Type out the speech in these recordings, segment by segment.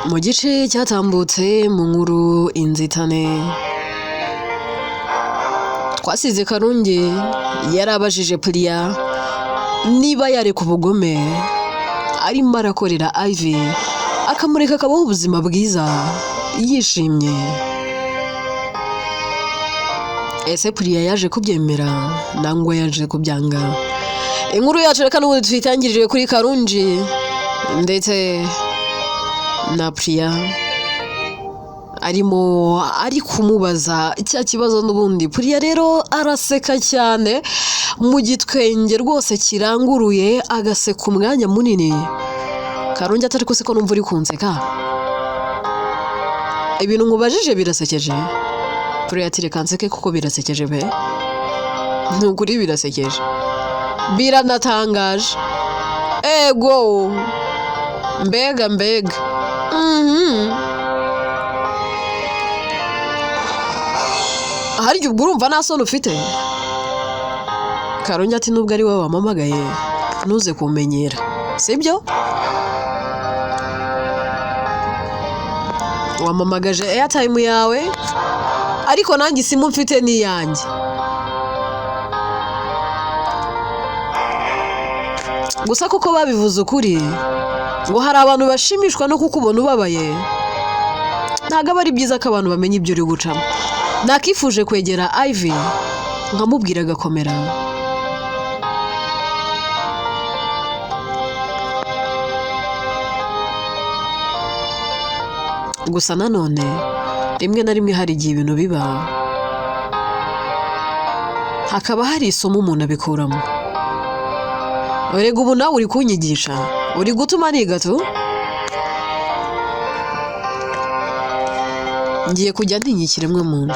Mu gice cyatambutse mu nkuru inzitane, twasize Karungi yarabajije Priya niba yareka ubugome arimo arakorera Ivy, akamureka akabaho ubuzima bwiza yishimye. Ese Priya yaje kubyemera nangwa yaje kubyanga? Inkuru yacu reka n'ubundi tuyitangirire kuri Karungi ndetse na Priya arimo ari kumubaza cya kibazo n'ubundi. Priya rero araseka cyane mu gitwenge rwose kiranguruye, agaseka umwanya munini. Karungi atari ko numva uri kunseka, ibintu nkubajije birasekeje. Priya ati reka nseke kuko birasekeje pe, ni ukuri birasekeje, biranatangaje. Ego mbega mbega. Harya ubwo urumva nta soni ufite? Karungi ati nubwo ari wowe wampamagaye ntuze kumenyera, sibyo? Wampamagaje airtime yawe, ariko nanjye isimu mfite ni iyanjye. Gusa kuko babivuze ukuri ngo hari abantu bashimishwa no kukubona ubabaye, ntabwo aba ari byiza ko abantu bamenya ibyo uri gucamo. Nakifuje kwegera Ivy nkamubwira agakomera. Gusa nanone rimwe na rimwe hari igihe ibintu biba hakaba hari isomo umuntu abikuramo. Erega ubu nawe uri kunyigisha, uri gutuma niga tu. Ngiye kujya ntinya ikiremwamuntu.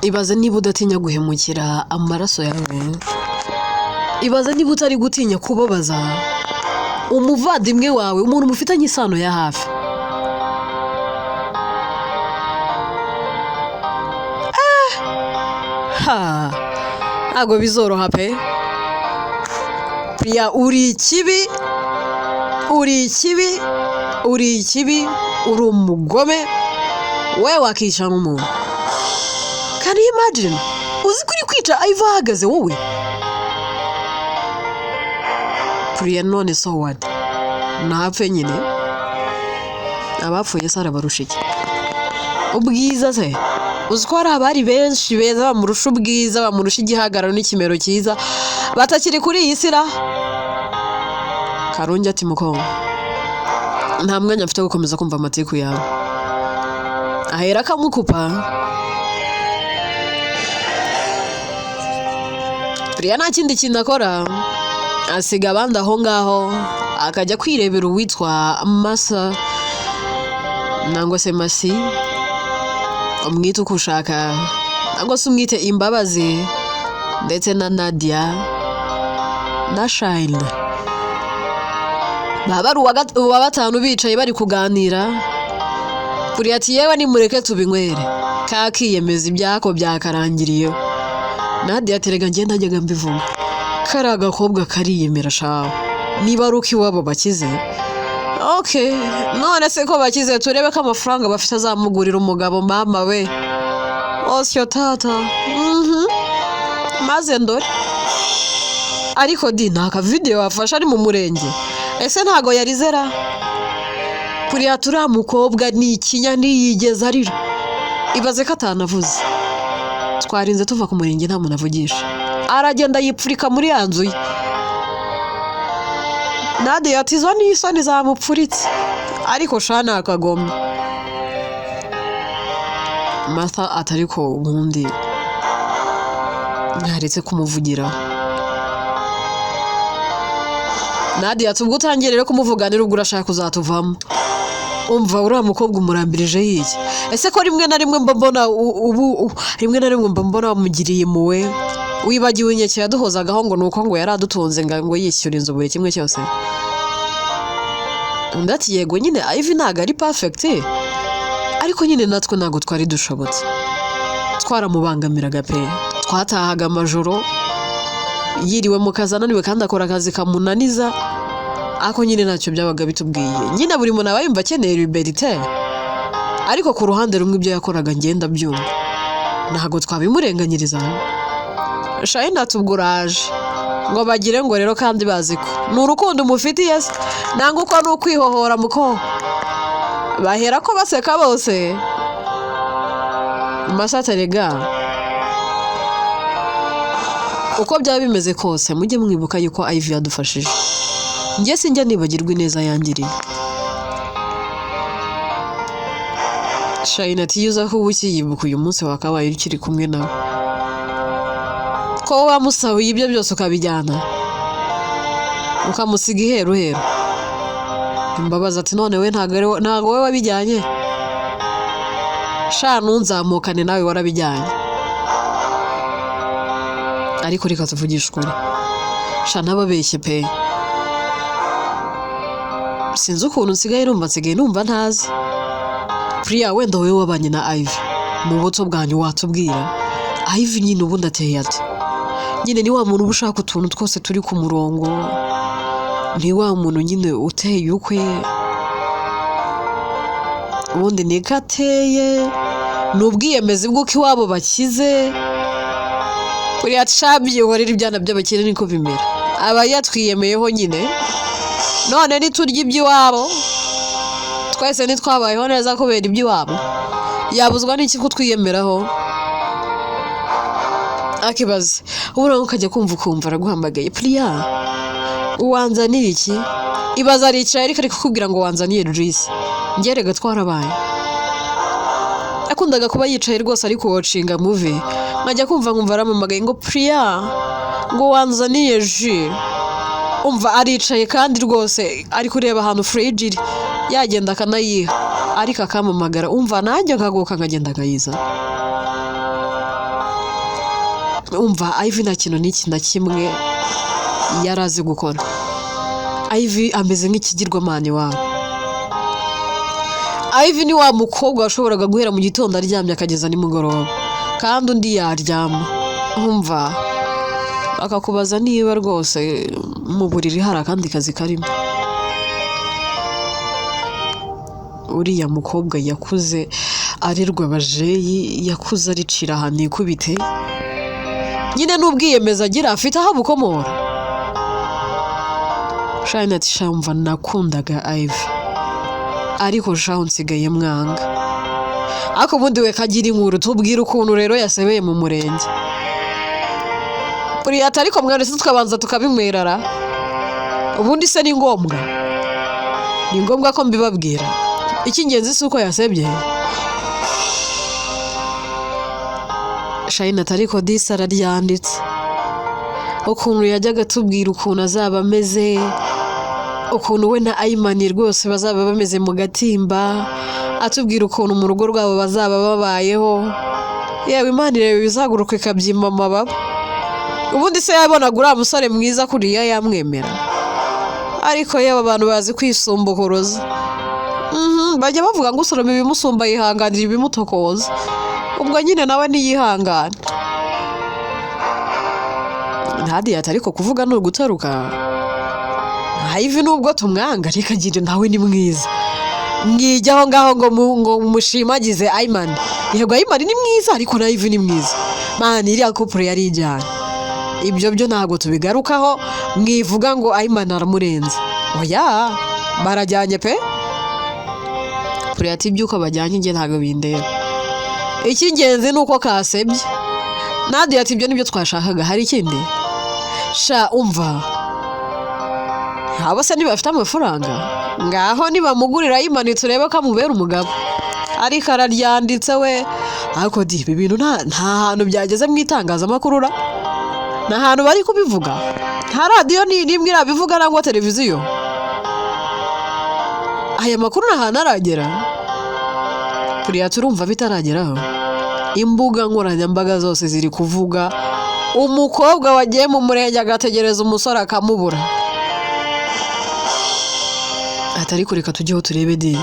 Ibaze niba udatinya guhemukira amaraso yawe, ibaze niba utari gutinya kubabaza umuvandimwe wawe, umuntu mufitanye isano ya hafi. Ha, ntabwo bizoroha pe. Priya uri ikibi, uri ikibi, uri ikibi, uri umugome, we wakica n'umuntu. Can you imagine? Uzi ko uri kwica Ivy ahagaze wowe? Priya none so what? Ntapfe nyine, abapfuye se arabarusha iki? Ubwiza se? Uzi ko hari abari benshi beza bamurusha ubwiza, bamurusha igihagararo n'ikimero cyiza, batakiri kuri iyi si ra? Karungi ati muko, nta mwanya mfite wo gukomeza kumva amatiku yawe. Ahera akamukupa. Priya nta kindi kintu akora, asiga abandi aho ngaho, akajya kwirebera uwitwa Masa nangwa se Masi, umwite uko ushaka, nangwa se umwite Imbabazi, ndetse na Nadia na Shine. Baba ari uwa batanu bicaye bari kuganira. Priya ati yewe nimureke tubinywere, kakiyemeza ibyako byakarangiriyeho. Nadia ati rega njye ntajyaga mbivuga, kari agakobwa kariyemera shawe, niba ari uko iwabo bakize. Okay, none se ko bakize turebe ko amafaranga bafite azamugurira umugabo mama we. Osyo tata. Maze ndore. Ariko di nta kavideyo wafashe ari mu murenge. Ese ntago yarizera? Kuriya turiya mukobwa ni ikinya ntiyigeze arira. Ibaze ko atanavuze. Twarinze tuva ku murenge nta muntu avugisha. Aragenda yipfurika muri ya nzu ye. Nadia ati izo ni isoni zamupfuritse, ariko sha ni akagome. Martha ati ariko ubundi ntaretse kumuvugira. Nadia ati ubwo utangiye rero kumuvuganira ubwo urashaka kuzatuvamo. Umva uriya mukobwa umurambirije yiki? Ese ko rimwe na rimwe mba mbona ubu rimwe na rimwe mba mbona wamugiriye impuhwe, wibagiwe inkeke yaduhozagaho ngo nuko ngo yari adutunze ngo yishyura inzu buri kimwe cyose. Undi ati: "Yego nyine, Ivy ntabwo ari perfect, ariko nyine natwe ntabwo twari dushobotse, twaramubangamiraga pe. Twatahaga amajoro, yiriwe mu kazi ananiwe, kandi akora akazi kamunaniza, ariko nyine ntacyo byabaga bitubwiye. Nyine buri muntu aba yumva akeneye liberté, ariko ku ruhande rumwe ibyo yakoraga ngenda byumva, ntabwo twabimurenganyiriza." Shayina ati: "Ubwo uraje ngo bagire ngo rero kandi bazi ko ni urukundo umufitiye se, nangwa uko ni ukwihohora muko?" Bahera ko baseka bose. Masata: "Rega uko byaba bimeze kose, mujye mwibuka yuko Ivy yadufashije. Njye sinjya nibagirwa ineza yangiriye." Shayina ati: "Iyo uza kuba ukiyibuka uyu munsi, wakabaye ukiri kumwe nawe. Ko wamusahuye ibyo byose, ukabijyana, ukamusiga iheruheru." Imbabazi ati: "None we ntabwo we wabijyanye? Sha, ntunzamukane nawe, warabijyanye. Ariko reka tuvugishe ukuri sha, ntababeshye pe, sinzi ukuntu nsigaye numva, nsigaye numva ntazi. Priya, wenda wowe wabanye na Ivy mu buto bwanyu, watubwira Ivy nyine ubundi ateye ate? Nyine ni wa muntu uba ushaka utuntu twose turi ku murongo, ni wa muntu nyine uteye ukwe, ubundi niko ateye, ni ubwiyemezi bw'uko iwabo bakize?" Kuriya shabyihorera, ibyana by'abakire niko bimera, aba yatwiyemeyeho nyine. None niturya iby'iwabo twese, ntitwabayeho neza kubera iby'iwabo? Yabuzwa n'iki kutwiyemeraho? Akibaza ubura, ukajya kumva ukumva araguhamagaye: 'Priya, wanzaniye iki?' Ibaza, aricaye ariko ari kukubwira ngo wanzaniye juice. Ngerega twarabaye, yakundaga kuba yicaye rwose ari kuwatchinga movie, nkajya kumva nkumva arampamagaye ngo 'Priya, ngo wanzaniye jus.' Umva, aricaye kandi rwose ari kureba ahantu fridge iri, yagenda akanayiha, ariko akampamagara. Umva, nanjye nkaguka nkagenda nkayizana. Umva, Ivy nta kintu n'iki na kimwe yari azi gukora. Ivy ameze nk'ikigirwamana iwabo. Ivy ni wa mukobwa washoboraga guhera mu gitondo aryamye akageza nimugoroba, kandi undi yaryama. Umva, bakakubaza niba rwose mu buriri hari akandi kazi karimo. Uriya mukobwa yakuze arerwa bajeyi, yakuze aricira ahantu ikubite nyine, n'ubwiyemeza agira afite aho abukomora." Shayina ati: "Shamva, nakundaga Ivy, ariko shahu nsigaye mwanga. Ariko ubundi we kagira inkuru, tubwire ukuntu rero yasebeye mu murenge." Buriya ati: "Ariko mwarese tukabanza tukabinywerara? Ubundi se ni ngombwa, ni ngombwa ko mbibabwira? Icy'ingenzi si uko yasebye." Shayina ati: "Ariko disi araryanditse, ukuntu yajyaga atubwira ukuntu azaba ameze, ukuntu we na Ayimani rwose bazaba bameze mu gatimba, atubwira ukuntu mu rugo rwabo bazaba babayeho. Yewe, Imana ireba ibizaguruka ikabyima amababa. Ubundi se yabonaga uriya musore mwiza kuriya yamwemera? Ariko yewe, abantu bazi kwisumbukuruza. Bajya bavuga ngo usoroma ibimusumba yihanganira ibimutokoza. Ubwo nyine nawe ntiyihangane." Ntadiye ati: "Ariko kuvuga ni ugutaruka. Ivy nubwo tumwanga, reka agire nawe ni mwiza. Mwijya aho ngaho ngo mushimagize Ayimani. Yego, Ayimani ni mwiza, ariko na Ivy ni mwiza. Man, iriya couple yari ijyanye. Ibyo byo ntabwo tubigarukaho. Mwivuga ngo Ayimani aramurenze, oya, barajyanye pe." Puriya ati: "Iby'uko bajyanye njye ntabwo bindeba, icy'ingenzi ni uko kasebye." Nadia ati: "Ibyo nibyo twashakaga, hari ikindi?" Sha umva, abo se ntibafite amafaranga? Ngaho nibamugurira ayimanitse, urebe ko amubera umugabo. Ariko araryanditse we. Ariko di, ibi bintu nta hantu byageze mu itangazamakuru ra? Nta hantu bari kubivuga? Nta radiyo ni n'imwe irabivuga cyangwa televiziyo? Aya makuru nta hantu aragera?" Turiya turumva bitarageraho. Imbuga nkoranyambaga zose ziri kuvuga umukobwa wagiye mu murenge agategereza umusore akamubura. Atari kureka tujyeho turebe di.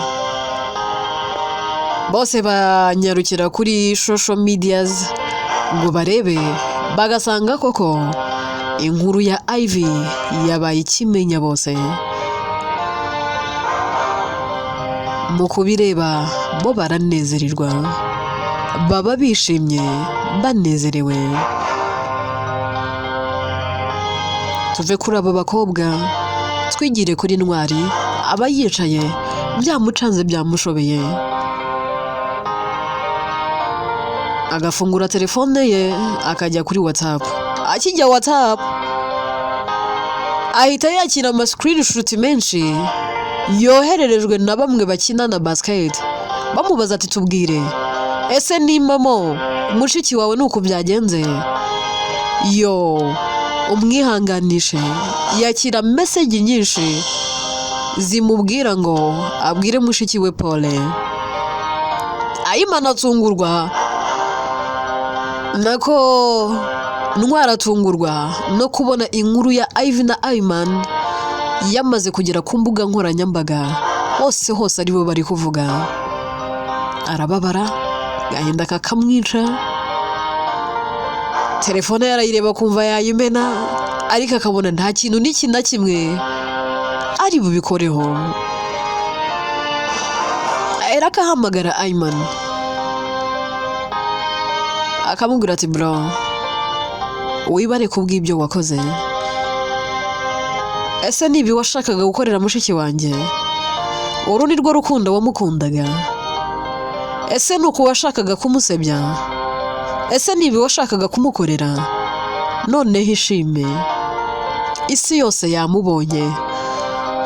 Bose banyarukira kuri social medias ngo barebe, bagasanga koko inkuru ya Ivy yabaye ikimenya bose. Mu kubireba bo baranezererwa, baba bishimye banezerewe. Tuve kuri abo bakobwa twigire kuri Ntwari, aba yicaye byamucanze byamushobeye, agafungura telefone ye akajya kuri WhatsApp. Akijya WhatsApp ahita yakira ama screenshot menshi yohererejwe na bamwe bakina na basket, bamubaza ati tubwire, ese nimamo mushiki wawe ni uku byagenze? Yo umwihanganishe. Yakira message nyinshi zimubwira ngo abwire mushiki we pole. Ayimana atungurwa nako Ntwari atungurwa no kubona inkuru ya Ivy na Ayman yamaze kugera ku mbuga nkoranyambaga, hose hose aribo bari kuvuga. Arababara, agahinda kakamwica, telefone ye arayireba akumva yayimena, ariko akabona nta kintu n'iki na kimwe ari bubikoreho. Ahera akahamagara Ayman akamubwira ati bro, wibare kubw'ibyo wakoze. Ese nibi washakaga gukorera mushiki wanjye? Uru ni rwo rukundo wamukundaga? Ese ni uku washakaga kumusebya? Ese nibi washakaga kumukorera? Noneho ishime, isi yose yamubonye,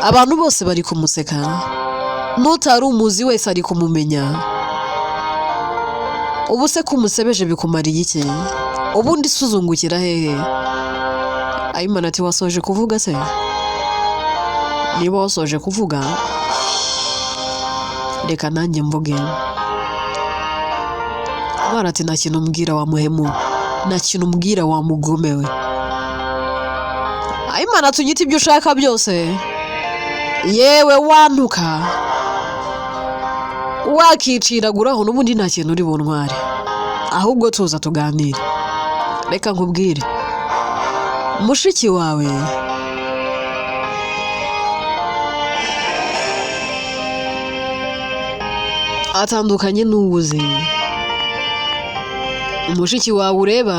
abantu bose bari kumuseka, n'utari umuzi wese ari kumumenya. Ubu se ko umusebeje bikumariye iki? Ubundi se uzungukira hehe? Ayimana ati wasoje kuvuga se? Niba wasoje kuvuga reka nanjye mvuge. Ntwari ati nta kintu umbwira wa muhemu, nta kintu umbwira wa mugome we. Ayimana ati unyite ibyo ushaka byose, yewe wantuka wakiciraguraho n'ubundi nta kintu uri buntware, ahubwo tuza tuganire. Reka nkubwire, mushiki wawe atandukanye n'uwuzi. Mushiki wawe ureba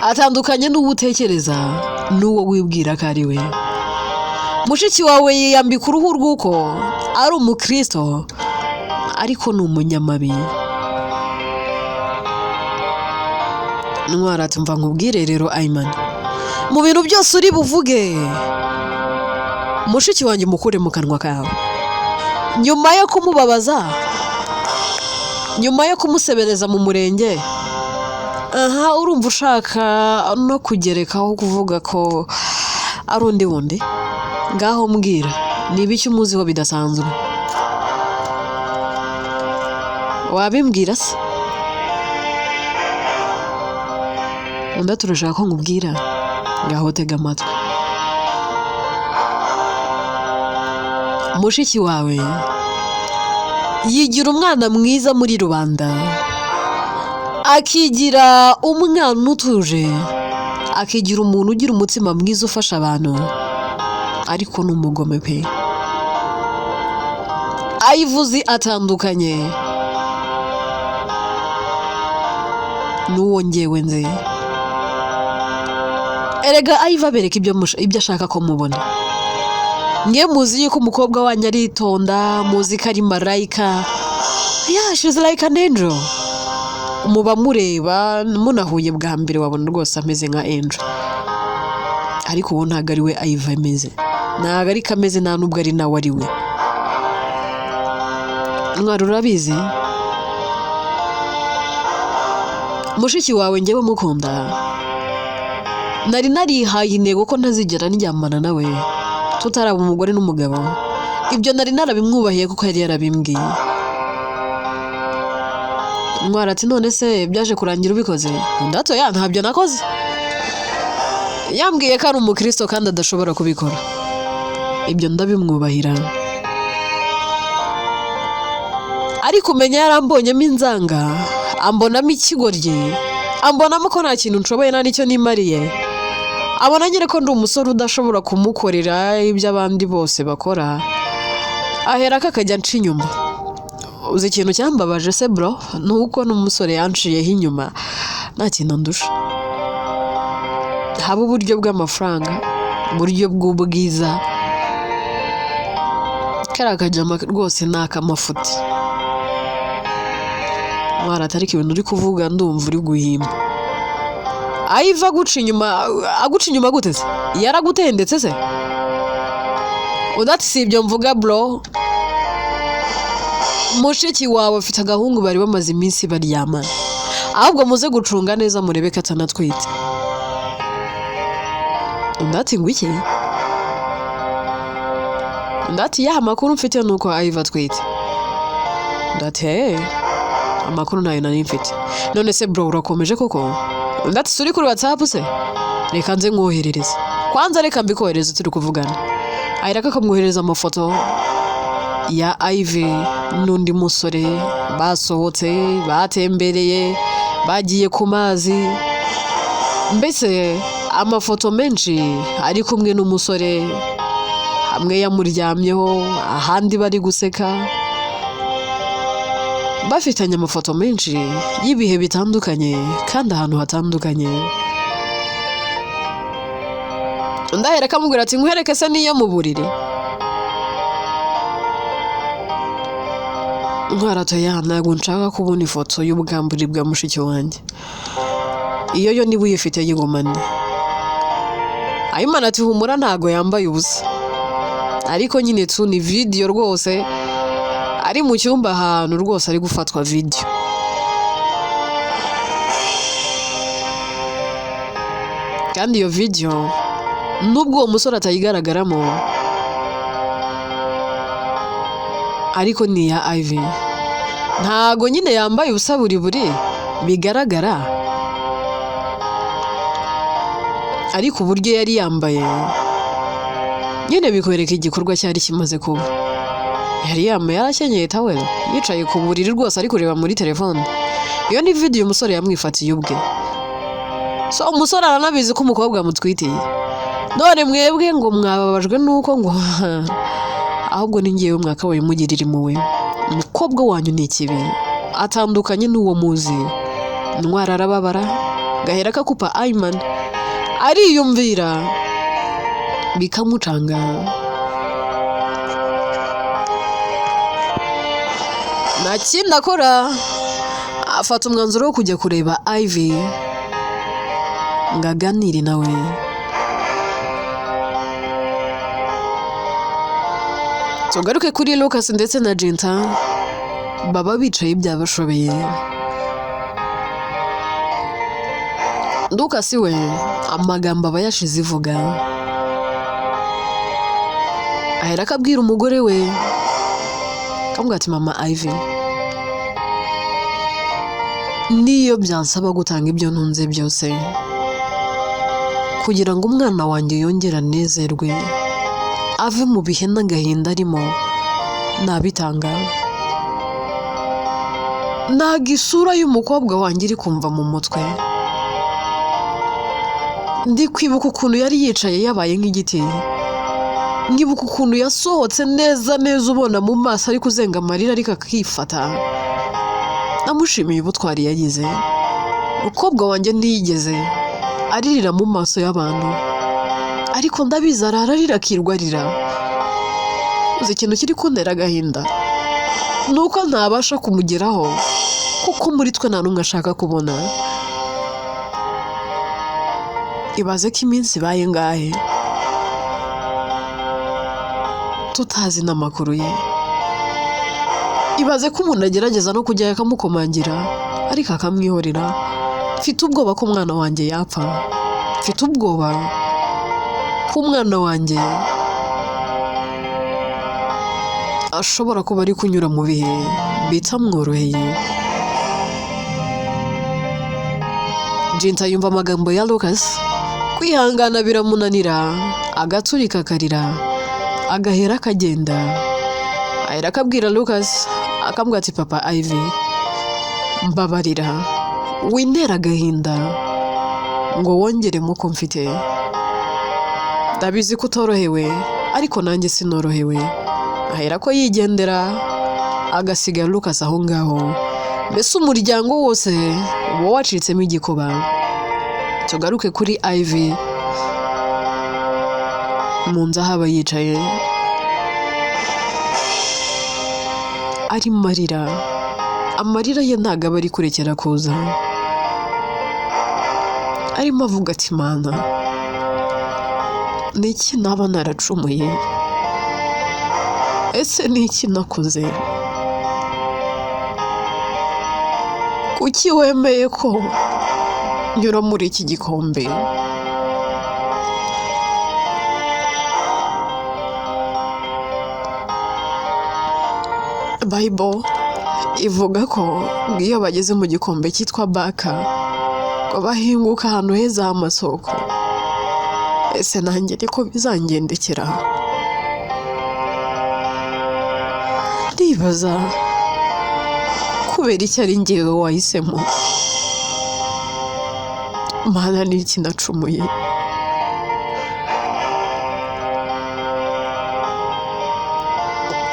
atandukanye n'uwo utekereza n'uwo wibwira ko ari we. Mushiki wawe yiyambika uruhu rw'uko ari umukristo, ariko ni umunyamabi. Ntwari ati mva nkubwire rero Ayman, mu bintu byose uri buvuge mushiki wanjye umukure mu kanwa kawe. Nyuma yo kumubabaza, nyuma yo kumusebereza mu murenge, aha urumva ushaka no kugerekaho kuvuga ko ari undi wundi. Ngaho mbwira, ni ibiki umuziho bidasanzwe? Wabimbwira se? Undi ati urashaka ko nkubwira? Ngaho tega amatwi. Mushiki wawe yigira umwana mwiza muri rubanda, akigira umwana utuje, akigira umuntu ugira umutima mwiza ufasha abantu, ariko ni umugome pe. Ayivuzi atandukanye n'uwo ngewe nzi. Erega Ivy abereka ibyo ashaka ko mubona. Mwe muzi yuko umukobwa wanyu aritonda, muzi ko ari marayika. Yeah, she's like an angel. Muba mureba munahuye bwa mbere wabona rwose ameze nka angel. Ariko uwo ntabwo ari we Ivy ameze. Ntabwo ariko ameze, nta nubwo ari nawe ari we. Mwari urabizi? Mushiki wawe njyewe mukunda, nari narihaye intego ko ntazigera ndyamana nawe tutaraba umugore n'umugabo. Ibyo nari narabimwubahiye kuko yari yarabimbwiye. Ntwari ati none se byaje kurangira ubikoze? Undi ati oya, ntabyo nakoze. Yambwiye ko ari umukristo kandi adashobora kubikora, ibyo ndabimwubahira. Ariko umenya yarambonyemo inzanga, ambonamo ikigoryi, ambonamo ko nta kintu nshoboye, nta n'icyo nimariye. Abona nyine ko ndi umusore udashobora kumukorera ibyo abandi bose bakora, aherako akajya anca inyuma. Uzi ikintu cyambabaje se bro? Ni uko n'umusore yanciyeho inyuma nta kintu andusha, haba uburyo bw'amafaranga, uburyo bw'ubwiza. Kariya kajama rwose ni akamafuti. Mwana, ariko ibintu uri kuvuga ndumva uri guhimba. Ayiva aguca inyuma, aguca inyuma gute se? Yaragutendetse se? Undi ati: "Si ibyo mvuga bro, mushiki wawe afite agahungu bari bamaze iminsi baryamana, ahubwo muze gucunga neza murebe ko atanatwite." Undi ati: "Ngo iki?" Undi ati: "Yeah, amakuru mfite ni uko Ayiva atwite." Undi ati: "Hey, amakuru ntayo nari mfite. None se bro, urakomeje koko?" Undi ati: "Uri kuri WhatsApp se? Reka nze nkoherereze kwanza, reka mbikohereze turi kuvugana." Ahera akamwoherereza amafoto ya Ivy n'undi musore basohotse, batembereye, bagiye ku mazi, mbese amafoto menshi ari kumwe n'umusore, hamwe yamuryamyeho, ahandi bari guseka, bafitanye amafoto menshi y'ibihe bitandukanye kandi ahantu hatandukanye. Undi ahera akamubwira ati: "Nkwereke se n'iyo mu buriri?" Ntwara ya, ntabwo nshaka kubona ifoto y'ubwambure bwa mushiki wanjye, iyo yo niba uyifite yigumane. Ayimana ati: "Humura, ntago yambaye ubusa, ariko nyine tu ni video rwose, ari mu cyumba ahantu rwose ari gufatwa video." Kandi iyo video nubwo uwo musore atayigaragaramo, ariko ni iya Ivy. Ntago nyine yambaye ubusa buri buri bigaragara, ariko uburyo yari yambaye nyine bikwereka igikorwa cyari kimaze kuba. Yari yambaye, yarakenyeye towel, yicaye ku buriri rwose ari kureba muri telefone. Iyo ni video umusore yamwifatiye ubwe. So umusore aranabizi ko umukobwa amutwitiye. None mwebwe ngo mwababajwe nuko ngo ahubwo ni ngewe mwakabaye mugirira impuhwe. Umukobwa wanyu ni ikibi, atandukanye n'uwo muzi. Ntwara arababara, gahera kakupa Ayman, ariyumvira bikamucanga. Nta kindi akora, afata umwanzuro wo kujya kureba Ivy ngo aganire nawe. Tugaruke kuri Lucas ndetse na Jinta, baba bicaye byabashobeye. Lucas we amagambo aba yashize ivuga, ahera akabwira umugore we, akamubwira ati: "Mama Ivy, niyo byansaba gutanga ibyo ntunze byose kugira ngo umwana wanjye yongere anezerwe, ave mu bihe n'agahinda arimo, nabitanga. Ntabwo isura y'umukobwa wanjye iri kumva mu mutwe. Ndi kwibuka ukuntu yari yicaye yabaye nk'igiti, nkibuka ukuntu yasohotse neza neza, ubona mu maso ari kuzenga amarira ariko akifata. Namushimiye ubutwari yagize. Umukobwa wanjye ntiyigeze aririra mu maso y'abantu, ariko ndabizi arara arira, akirwa arira. Uzi ikintu kiri kuntera agahinda? Ni uko ntabasha kumugeraho, kuko muri twe nta n'umwe ashaka kubona. Ibaze ko iminsi ibaye ngahe tutazi n'amakuru ye. Ibaze ko umuntu agerageza no kujyayo akamukomangira ariko akamwihorera. Mfite ubwoba ko umwana wanjye yapfa, mfite ubwoba ko umwana wanjye ashobora kuba ari kunyura mu bihe bitamworoheye." Jinta yumva amagambo ya Lucas Kwihangana biramunanira, agaturika akarira, agahera akagenda. Ahera akabwira Lucas, akamubwira ati: "Papa Ivy, mbabarira, wintera agahinda ngo wongeremo uko mfite. Ndabizi ko utorohewe, ariko nanjye sinorohewe." Ahera ko yigendera, agasiga Lucas aho ngaho. Mbese umuryango wose uba wacitsemo igikuba. Tugaruke kuri Ivy mu nzu aho aba yicaye arimo arira. Amarira ye ntabwo aba ari kurekera kuza. Arimo avuga ati: "Mana, ni iki naba naracumuye? Ese ni iki nakoze? Kuki wemeye ko nyura muri iki gikombe?" Bible ivuga ko ngo iyo bageze mu gikombe cyitwa Baka ngo bahinguka ahantu heza h'amasoko. Ese nanjye niko bizangendekera? Ndibaza kubera icyo ari njyewe wahisemo. Mana, ni iki nacumuye?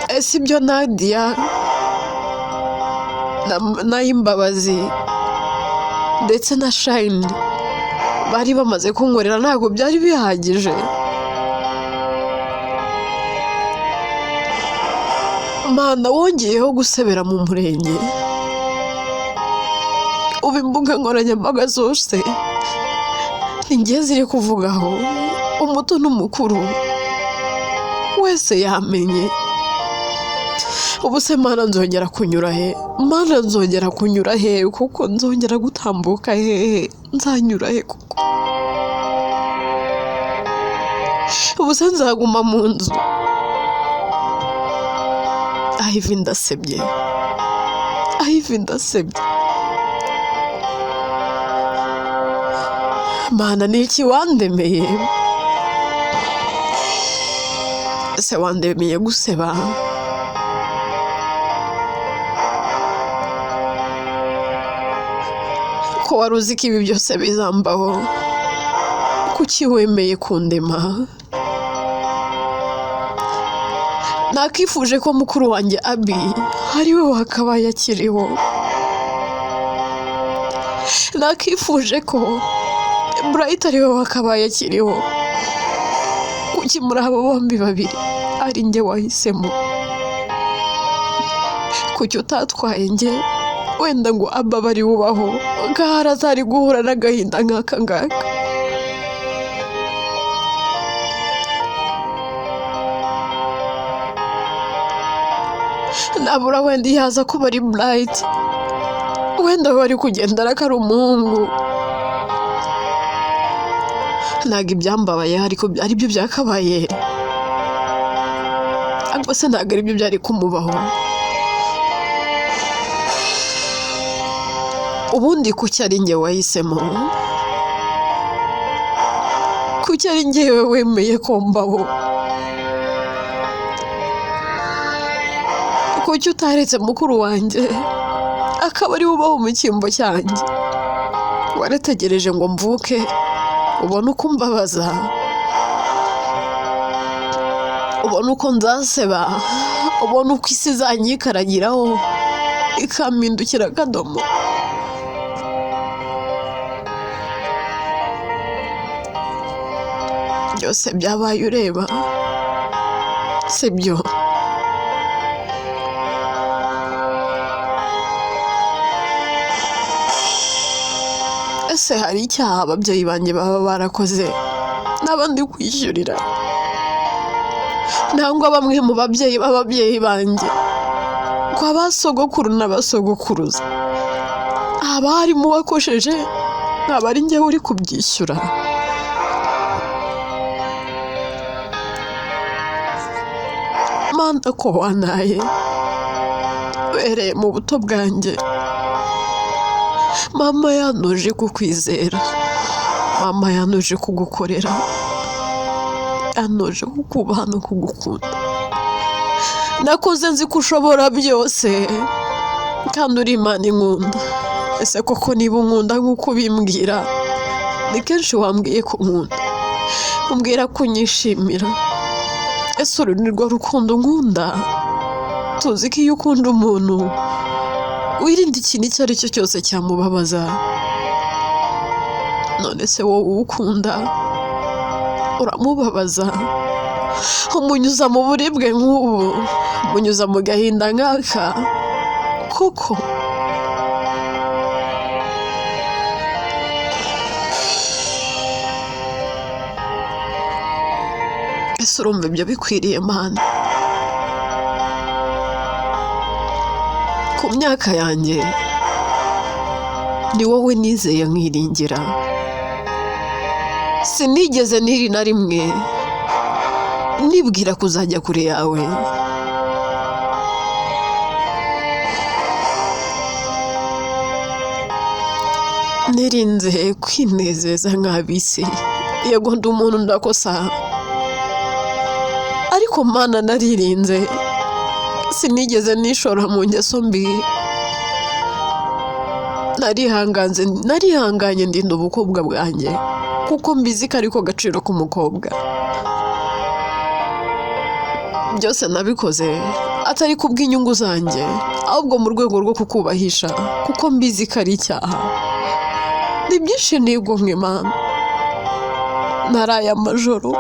Ese ibyo Nadia na Imbabazi ndetse na Shayini bari bamaze kunkorera ntabwo byari bihagije? Mana, wongeyeho gusebera mu murenge, ubu imbuga nkoranyambaga zose ni njye ziri kuvugaho, umuto n'umukuru wese yamenye. Ubu se Mana, nzongera kunyura he? Mana, nzongera kunyura he kuko? Nzongera gutambuka hehe? Nzanyura he kuko? Ubu se nzaguma mu nzu? Ivy, ndasebye. Ivy, ndasebye. Mana, ni iki wandemeye? Ese wandemeye guseba? Ko wari uzi ko ibi byose bizambaho, kuki wemeye kundema? Nakifuje ko mukuru wanjye Abi ari we wakabaye akiriho. Nakifuje ko Bright ari we wakabaye akiriho. Kuki muri abo bombi babiri ari njye wahisemo? Kuki utatwaye njye wenda ngo Aba bari bubaho, gahara atari guhura n'agahinda nk'aka ngaka? Nabura wenda iyo aza kuba ari Bright, wenda bari kugenda ariko ari umuhungu, ntabwo ibyambabayeho ariko aribyo byakabaye, ariko se ntabwo aribyo byari kumubaho. Ubundi kuki ari njye wahisemo? Kuki ari njyewe wemeye ko mbaho? Kuki utaretse mukuru wanjye akaba ari we ubaho mu cyimbo cyanjye? Warategereje ngo mvuke ubone uko umbabaza, ubone uko nzaseba, ubone uko isi izanyikaragiraho ikampindukira akadomo. Byose byabaye ureba, sibyo? Ese hari icyaha ababyeyi banjye baba barakoze n'abandi kwishyurira, nangwa bamwe mu babyeyi b'ababyeyi banjye kwa ba sogokuru na basogokuruza haba harimo uwakosheje nkaba ari njyewe uri kubyishyura? Mana, ko wantaye uhereye mu buto bwanjye, mama yantoje kukwizera. Mama yantoje kugukorera, yantoje kukubaha no kugukunda. Nakuze nzi ko ushobora byose kandi uri Imana inkunda. Ese koko niba unkunda nk'uko ubimbwira, ni kenshi wambwiye ko unkunda, umbwira ko unyishimira. Ese uru ni rwo rukundo nkunda? Tuzi ko iyo ukunda umuntu wirinda ikintu icyo ari cyo cyose cyamubabaza. None se wowe uwo ukunda uramubabaza, umunyuza mu buribwe nk'ubu, umunyuza mu gahinda nk'aka koko? Ese urumva ibyo bikwiriye Mana? Ku myaka yanjye ni wowe nizeye nkiringira, sinigeze niri na rimwe nibwira kuzajya kure yawe. Nirinze kwinezeza nk'ab'isi. Yego ndi umuntu ndakosa, ariko Mana naririnze, sinigeze nishora mu ngeso mbi. Narihanganye ndinda ubukobwa bwanjye kuko mbizi ko ariko gaciro k'umukobwa. Byose nabikoze atari kubw'inyungu zanjye, ahubwo mu rwego rwo kukubahisha kuko mbizi ko ari icyaha. Ni byinshi nigomwe Mana, naraye amajoro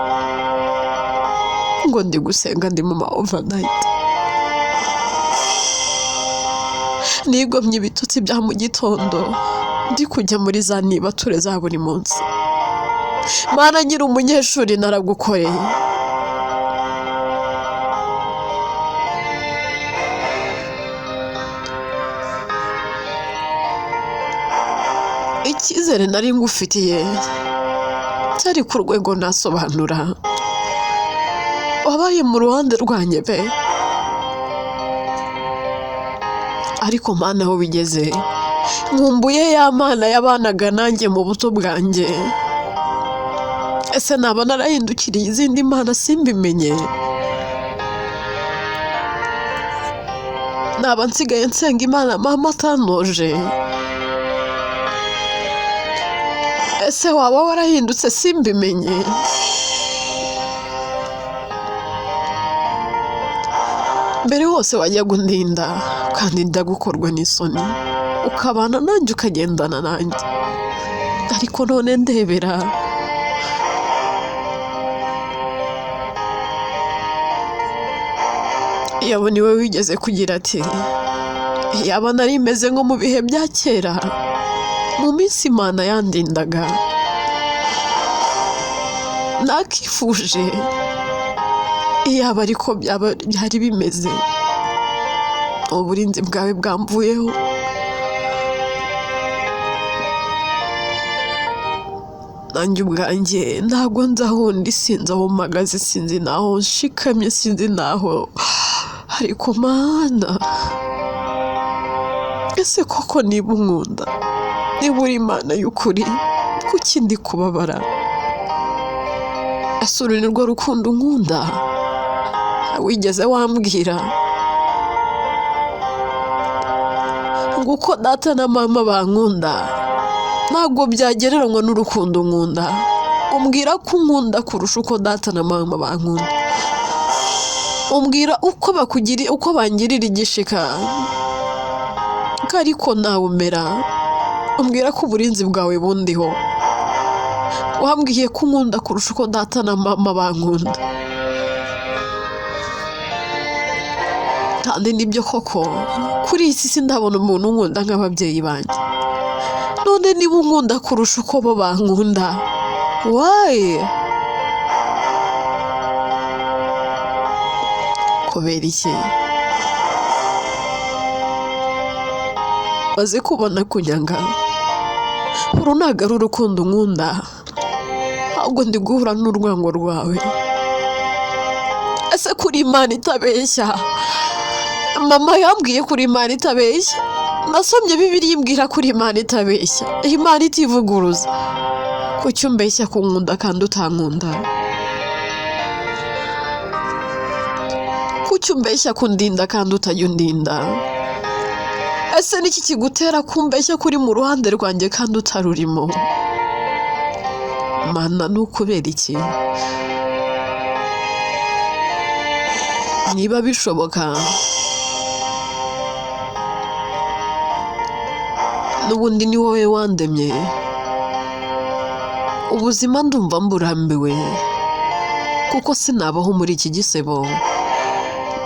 ngo ndi gusenga ndi mu ma overnight. Nigomye ibitotsi bya mu gitondo ndi kujya muri za nibature za buri munsi. Mana nkiri umunyeshuri naragukoreye. Icyizere nari ngufitiye cyari ku rwego ntasobanura. Wabaye mu ruhande rwanjye pe, ariko Mana aho bigeze nkumbuye ya Mana yabanaga nanjye mu buto bwanjye. Ese naba narahindukiriye izindi mana simbimenye? Naba nsigaye nsenga Imana mama atantoje? Ese waba warahindutse simbimenye? Mbere hose wajyaga undinda ukandinda gukorwa n'isoni, ukabana nanjye ukagendana nanjye, ariko none ndebera. Yaba niwe wigeze kugira ati yaba nari meze nko mu bihe bya kera, mu minsi Imana yandindaga, nakifuje iyaba ariko byari bimeze. Uburinzi bwawe bwamvuyeho. Nanjye ubwanjye ntabwo nzi aho ndi, sinzi aho mpagaze, sinzi n'aho nshikamye, sinzi n'aho, ariko Mana, ese koko niba unkunda, niba uri Imana y'ukuri, kuki ndi kubabara? Ese uru ni rwo rukundo unkunda wigeze wambwira? Ngo uko data na mama bankunda ntabwo byagereranywa n'urukundo nkunda. Umbwira ko unkunda kurusha uko data na mama bankunda. Umbwira uko bakugiri, uko bangirira igishika, ko ariko nawe umera. Umbwira ko uburinzi bwawe bundiho. Wambwiye ko unkunda kurusha uko data na mama bankunda. Kandi nibyo koko, kuri iyi si sindabona umuntu unkunda nk'ababyeyi banjye. None niba unkunda kurusha uko bo bankunda, why? Kubera iki? Maze kubona kunyanga, uru ntabwo ari urukundo unkunda, ahubwo ndi guhura n'urwango rwawe. Ese kuri Imana itabeshya? Mama yambwiye kuri Imana itabeshya. Nasomye Bibiliya imbwira kuri Imana itabeshya, Imana itivuguruza. Kuki umbeshya kunkunda kandi utankunda? Kuki umbeshya kundinda kandi utajya undinda? Ese niki kigutera kumbeshya kuri mu ruhande rwanjye kandi utarurimo? Mana, ni ukubera iki? Niba bishoboka n'ubundi ni wowe wandemye, ubuzima ndumva mburambiwe kuko sinabaho muri iki gisebo.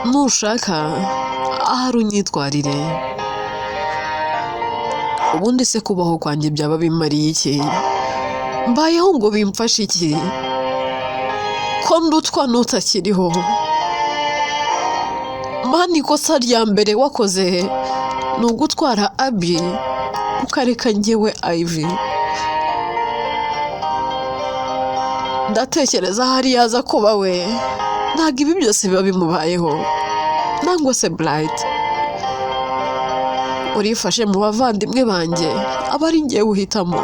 Nushaka ahari unyitwarire. Ubundi se kubaho kwanjye byaba bimariye iki? Mbayeho ngo bimfashe iki? Ko ndutwa n'utakiriho? Mana, ikosa rya mbere wakoze ni ugutwara Abi ukareka njyewe Ivy. Ndatekereza ahari yaza kuba we, ntabwo ibi byose biba bimubayeho. Nangwa se Bright, urifashe mu bavandimwe banjye aba ari njyewe uhitamo.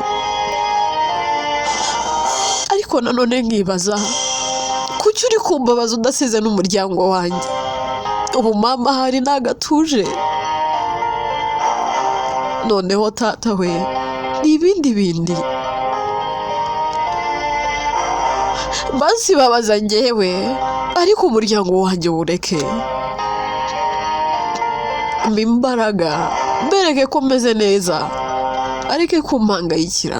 Ariko nanone nkibaza, kuki uri kumbabaza udasize n'umuryango wanjye? Ubu mama ahari ntago atuje, noneho tata we ni ibindi bindi. Basi babaza njyewe, ariko umuryango wanjye wureke. Mpa imbaraga, mbereke ko meze neza, areke kumpangayikira.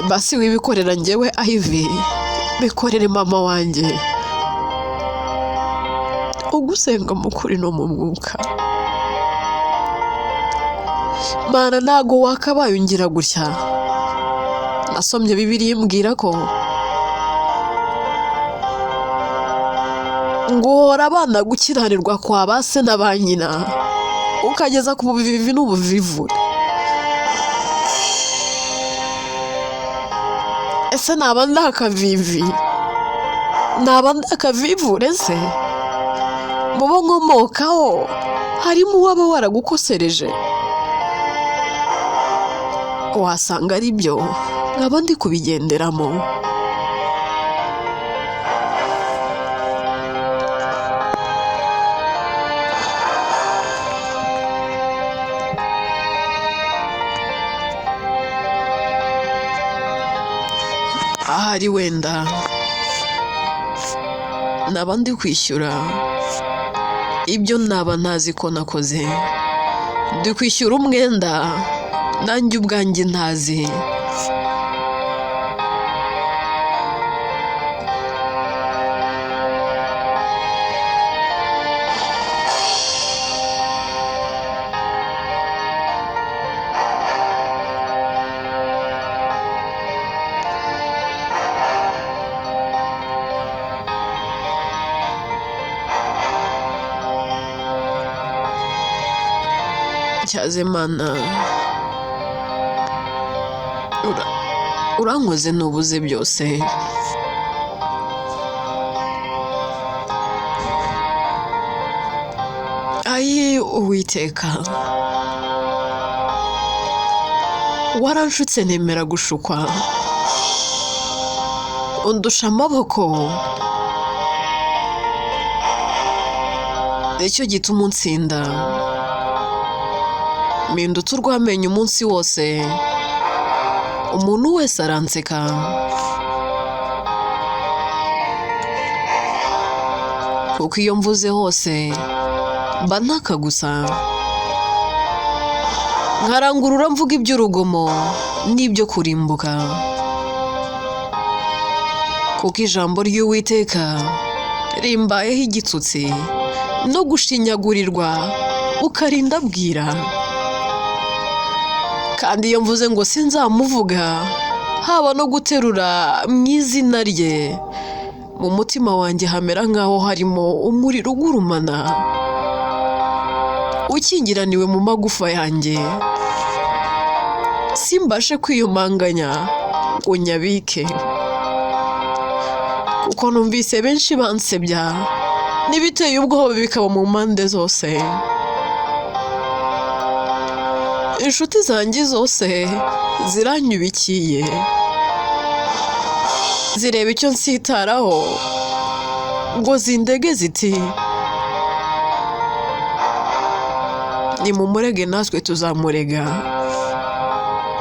Basi wibikorera njyewe Ivy, bikorere mama wanjye ugusenga mu kuri no mu mwuka. Mana, ntago wakabaye ungira gutya. Nasomye Bibiliya imbwira ko nguhora abana gukiranirwa kwa ba se na ba nyina, ukageza ku buvivi n'ubuvivure. Ese naba ndakavivi? Naba ndakavivure se? Mu bo nkomokaho harimo uwaba waragukosereje? Wasanga ari byo nkaba ndi kubigenderamo. Ahari wenda naba ndi kwishyura ibyo naba ntazi ko nakoze, ndi kwishyura umwenda nanjye ubwanjye ntazi. Cyazemana, urankoze ntubuze byose. Ayi Uwiteka, waranshutse nemera gushukwa, undusha amaboko, nicyo gituma unsinda. Mpindutse urw'amenyo umunsi wose, umuntu wese aranseka. Kuko iyo mvuze hose mba ntaka gusa, nkarangurura mvuga iby'urugomo n'ibyo kurimbuka. Kuko ijambo ry'Uwiteka rimbayeho igitutsi no gushinyagurirwa ukarinda bwira. Kandi iyo mvuze ngo sinzamuvuga, haba no guterura mu izina rye, mu mutima wanjye hamera nk'aho harimo umuriro ugurumana ukingiraniwe mu magufa yanjye, simbashe kwiyumanganya ngo nyabike. Kuko numvise benshi bansebya, N'ibiteye ubwoba bikaba mu mpande zose. Inshuti zanjye zose ziranyubikiye, zireba icyo nsitaraho ngo zindege ziti: "Nimumurege, natwe tuzamurega."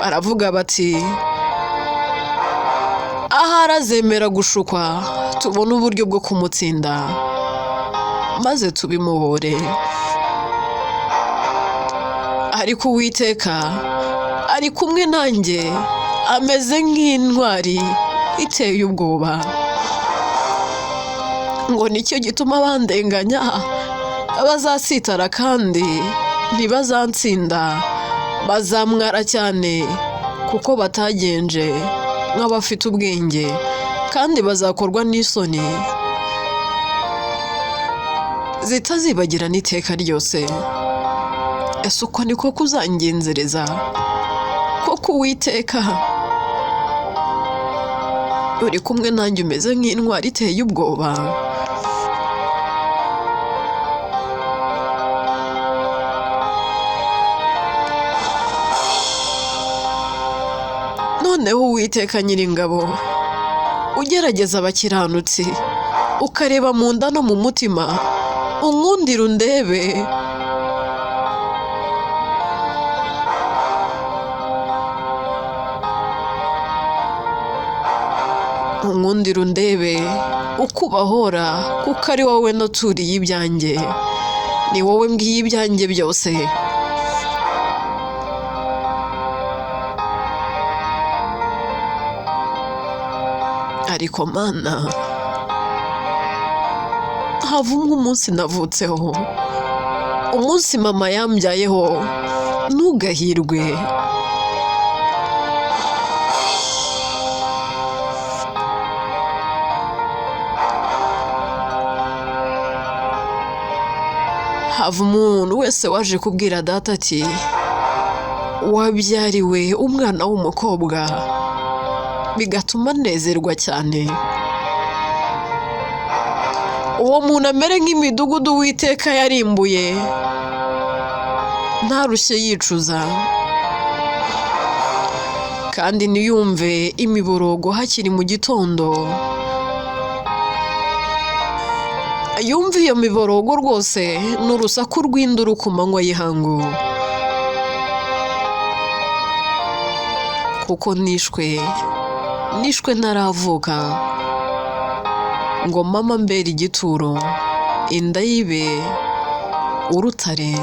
Baravuga bati: "Ahari azemera gushukwa, tubone uburyo bwo kumutsinda maze tubimuhore." Ariko Uwiteka ari kumwe nanjye, ameze nk'intwari iteye ubwoba. Ngo nicyo gituma bandenganya bazasitara kandi ntibazantsinda, bazamwara cyane kuko batagenje nk'abafite ubwenge, kandi bazakorwa n'isoni zitazibagirana iteka ryose. Ese uko niko kuzangenzereza koko? Uwiteka uri kumwe nanjye, umeze nk'intwari iteye ubwoba. Noneho Uwiteka Nyiringabo, ugerageza abakiranutsi, ukareba mu nda no mu mutima, unkundire undebe. Unkundire undebe uko ubahora, kuko ari wowe naturiye ibyanjye, ni wowe mbwiye ibyanjye byose. Ariko Mana, havumwe umunsi navutseho, umunsi mama yambyayeho, ntugahirwe. Hava umuntu wese waje kubwira data ati: "Wabyariwe umwana w'umukobwa," bigatuma anezerwa cyane. Uwo muntu amere nk'imidugudu Uwiteka yarimbuye, ntarushye yicuza, kandi ntiyumve imiborogo hakiri mu gitondo. Yumve iyo miborogo rwose ni urusaku rw'induru ku manywa y'ihangu, kuko nishwe ntaravuka ngo mama mbere igituro, inda yibe urutare.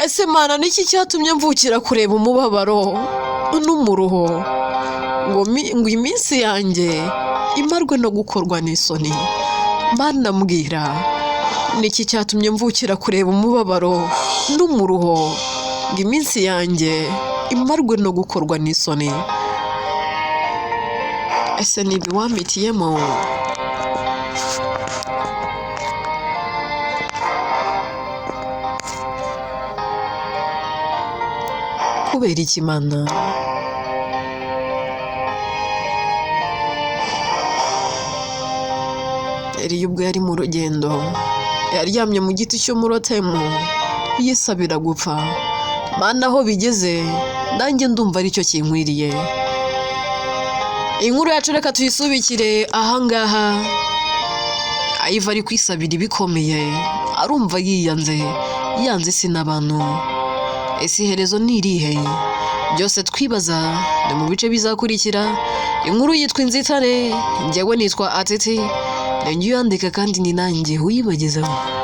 Ese Mana, niki cyatumye mvukira kureba umubabaro n'umuruho, ngo iminsi yanjye imarwe no gukorwa n'isoni? Mana mbwira, niki cyatumye mvukira kureba umubabaro n'umuruho, ngo iminsi yanjye imarwe no gukorwa n'isoni? Ese ni ibi wampitiyemo? Kubera iki, Mana? Eliya ubwo yari mu rugendo, yaryamye mu giti cy'umurotemu yisabira gupfa. Mana, aho bigeze nanjye ndumva aricyo kinkwiriye. Inkuru yacu reka tuyisubikire ahangaha. Ayiva ari kwisabira ibikomeye, arumva yiyanze, yanze isi n'abantu. Ese iherezo ni irihe? Byose twibaza ni mu bice bizakurikira. Inkuru yitwa Inzitane. Njyewe nitwa Atete, ni njye uyandika kandi ni nanjye uyibagezaho.